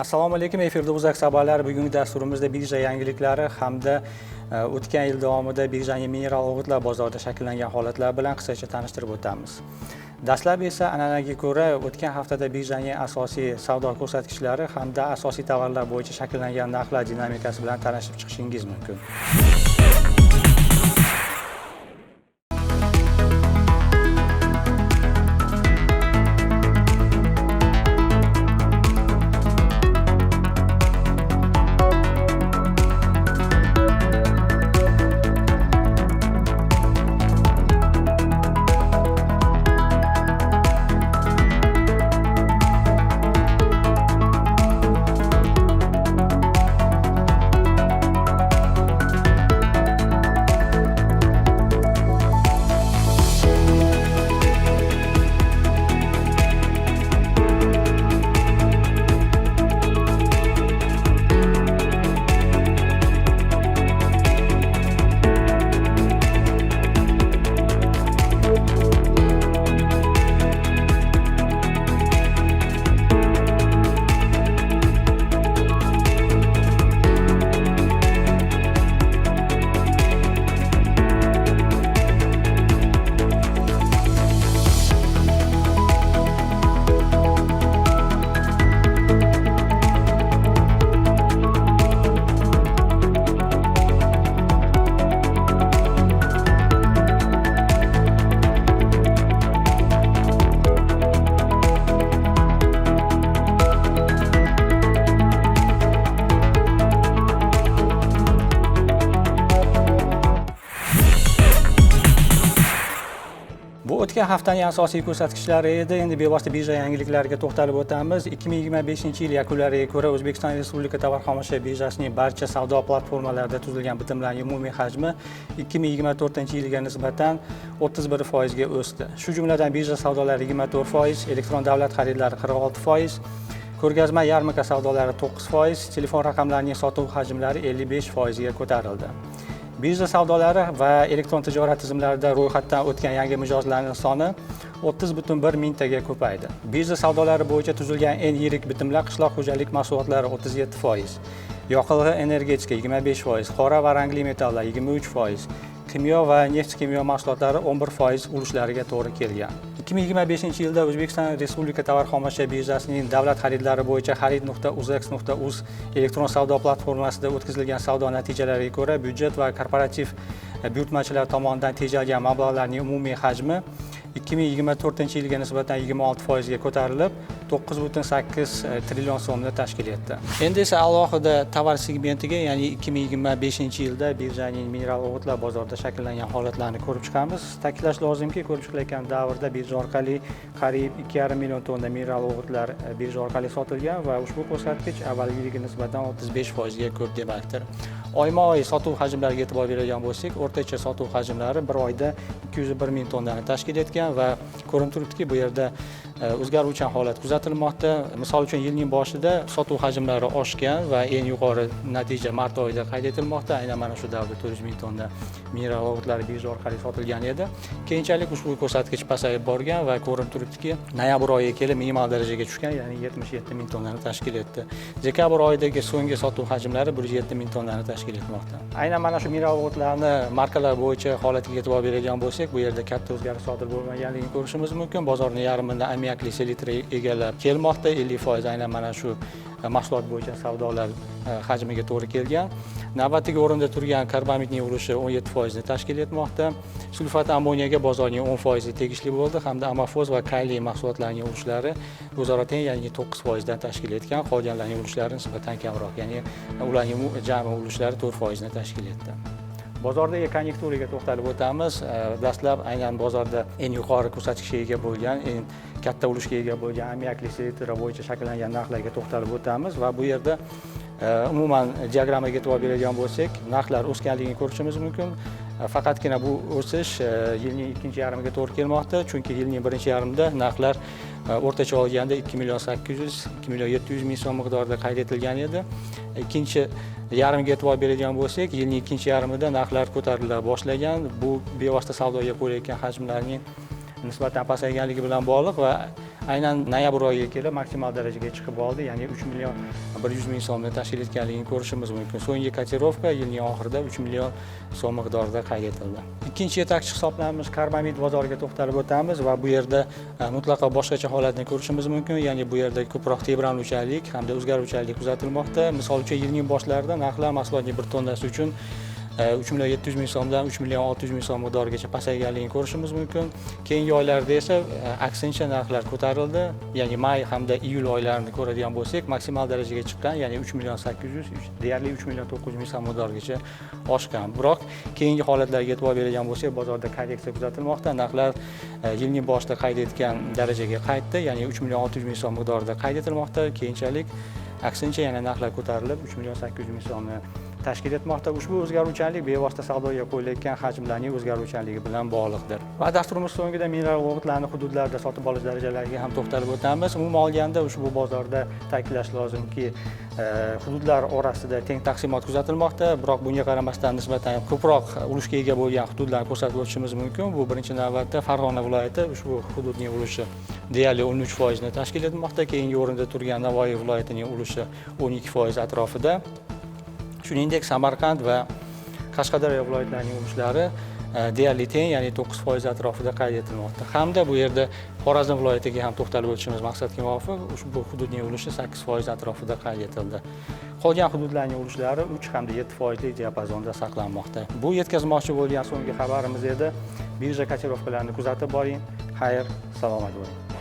Assalomu alaykum, efirda UzAuto xabarlari. Bugungi dasturimizda birja yangiliklari hamda o'tgan yil davomida birjaning mineral o'g'itlar bozorida shakllangan holatlar bilan qisqacha tanishtirib o'tamiz. Dastlab esa an'anaga ko'ra o'tgan haftada birjaning asosiy savdo ko'rsatkichlari hamda asosiy tovarlar bo'yicha shakllangan narxlar dinamikasi bilan tanishib chiqishingiz mumkin. Bu o'tgan haftaning asosiy ko'rsatkichlari edi. Endi bevosita birja yangiliklariga to'xtalib o'tamiz. 2025-yil yakunlariga ko'ra O'zbekiston Respublika tovar xomashyo birjasining barcha savdo platformalarida tuzilgan bitimlarning umumiy hajmi 2024-yilga nisbatan 31% ga o'sdi. Shu jumladan birja savdolari 24%, elektron davlat xaridlari 46%, ko'rgazma yarmarka savdolari 9%, telefon raqamlarining sotuv hajmlari 55% ga ko'tarildi. Birja savdolari va elektron tijorat tizimlarida ro'yxatdan o'tgan yangi mijozlarning soni 30,1 mingtaga ko'paydi. Birja savdolari bo'yicha tuzilgan eng yirik bitimlar qishloq xo'jalik mahsulotlari 37%, yoqilg'i energetika 25%, qora va rangli metallar 23%, kimyo va neft-kimyo mahsulotlari 11% ulushlariga to'g'ri kelgan. 2025-yilda O'zbekiston Respublika tovar xomashyo birjasining davlat xaridlari bo'yicha xarid.uzex.uz elektron savdo platformasida o'tkazilgan savdo natijalariga ko'ra byudjet va korporativ buyurtmachilar tomonidan tejalgan mablag'larning umumiy hajmi 2024-yilga nisbatan 26% ga ko'tarilib, 9,8 trillion so'mni tashkil etdi. Endi esa alohida tovar segmentiga, ya'ni 2025-yilda birjaning mineral o'g'itlar bozorida shakllangan holatlarni ko'rib chiqamiz. Ta'kidlash lozimki, ko'rib chiqilayotgan davrda birja orqali qariyb 2,5 million tonna mineral o'g'itlar birja orqali sotilgan va ushbu ko'rsatkich avvalgi yilga nisbatan 35% ga ko'p demakdir. Oyma-oy sotuv hajmlariga e'tibor beradigan bo'lsak, o'rtacha sotuv hajmlari bir oyda 201 ming tonnani tashkil etgan va ko'rinib turibdiki, bu yerda o'zgaruvchan holat kuzatilmoqda. Misol uchun, yilning boshida sotuv hajmlari oshgan va eng yuqori natija mart oyida qayd etilmoqda. Aynan mana shu davrda 400 ming tonna mineral o'g'itlar birja orqali sotilgan edi. Keyinchalik ushbu ko'rsatkich pasayib borgan va ko'rinib turibdiki, noyabr oyiga kelib minimal darajaga tushgan, ya'ni 77 ming tonnani tashkil etdi. Dekabr oyidagi so'nggi sotuv hajmlari 107 ming tonnani tashkil etmoqda. Aynan mana shu mineral o'g'itlarni markalar bo'yicha holatiga e'tibor beradigan bo'lsak, bu yerda katta o'zgarish sodir bo'lmaganligini ko'rishimiz mumkin. Bozorning yarmida ammiakli selitra egallab kelmoqda. 50% aynan mana shu mahsulot bo'yicha savdolar hajmiga to'g'ri kelgan. Navbatdagi o'rinda turgan karbamidning ulushi 17% ni tashkil etmoqda. Sulfat ammoniyaga bozorning 10% tegishli bo'ldi hamda amofoz va kaliy mahsulotlarining ulushlari o'zaro teng, ya'ni 9% dan tashkil etgan, qolganlarning ulushlari nisbatan kamroq, ya'ni ularning jami ulushlari 4% ni tashkil etdi. Bozordagi kon'yunkturaga to'xtalib o'tamiz. Dastlab aynan bozorda eng yuqori ko'rsatkichga ega bo'lgan, eng katta ulushga ega bo'lgan ammiakli selitra bo'yicha shakllangan narxlarga to'xtalib o'tamiz va bu yerda umuman diagrammaga e'tibor beradigan bo'lsak, narxlar o'sganligini ko'rishimiz mumkin. Faqatgina bu o'sish yilning ikkinchi yarmiga to'g'ri kelmoqda, chunki yilning birinchi yarmida narxlar o'rtacha olganda 2 million 800, 2 million 700 ming so'm miqdorida qayd etilgan edi. Ikkinchi yarmiga e'tibor beradigan bo'lsak, yilning ikkinchi yarmida narxlar ko'tarila boshlagan. Bu bevosita savdoga qo'yilayotgan hajmlarning nisbatan pasayganligi bilan bog'liq va Aynan noyabr oyiga kelib maksimal darajaga chiqib oldi, ya'ni 3 million 100 ming so'mni tashkil etganligini ko'rishimiz mumkin. So'nggi kotirovka yilning oxirida 3 million so'm miqdorida qayd etildi. Ikkinchi yetakchi hisoblanamiz karbamid bozoriga to'xtalib o'tamiz va bu yerda mutlaqo boshqacha holatni ko'rishimiz mumkin, ya'ni bu yerda ko'proq tebranuvchanlik hamda o'zgaruvchanlik kuzatilmoqda. Misol uchun, yilning boshlarida narxlar mahsulotning bir tonnasi uchun 3 million 700 ming so'mdan 3 million 600 ming so'm miqdorigacha pasayganligini ko'rishimiz mumkin. Keyingi oylarda esa aksincha narxlar ko'tarildi, ya'ni may hamda iyul oylarini ko'radigan bo'lsak, maksimal darajaga chiqqan, ya'ni 3 million 800, deyarli 3 million 900 ming so'm miqdorigacha oshgan. Biroq keyingi holatlarga e'tibor beradigan bo'lsak, bozorda korreksiya kuzatilmoqda. Narxlar yilning boshida qayd etgan darajaga qaytdi, ya'ni 3 million 600 ming so'm miqdorida qayd etilmoqda. Keyinchalik aksincha yana narxlar ko'tarilib 3 million 800 ming so'mni tashkil etmoqda. Ushbu o'zgaruvchanlik bevosita savdoga qo'yilayotgan hajmlarning o'zgaruvchanligi bilan bog'liqdir. Va dasturimiz so'ngida mineral o'g'itlarni hududlarda sotib olish darajalariga ham to'xtalib o'tamiz. Umuman olganda ushbu bozorda ta'kidlash lozimki, hududlar orasida teng taqsimot kuzatilmoqda, biroq bunga qaramasdan nisbatan ko'proq ulushga ega bo'lgan hududlarni ko'rsatib o'tishimiz mumkin. Bu birinchi navbatda Farg'ona viloyati, ushbu hududning ulushi deyarli 13% ni tashkil etmoqda. Keyingi o'rinda turgan Navoiy viloyatining ulushi 12% atrofida. Shuningdek, Samarqand va Qashqadaryo viloyatlarining ulushlari deyarli teng, ya'ni 9% atrofida qayd etilmoqda. Hamda bu yerda Xorazm viloyatiga ham to'xtalib o'tishimiz maqsadga muvofiq. Ushbu hududning ulushi 8% atrofida qayd etildi. Qolgan hududlarning ulushlari 3 hamda 7% diapazonda saqlanmoqda. Bu yetkazmoqchi bo'lgan so'nggi xabarimiz edi. Birja kotirovkalarini kuzatib boring. Xayr, salomat bo'ling.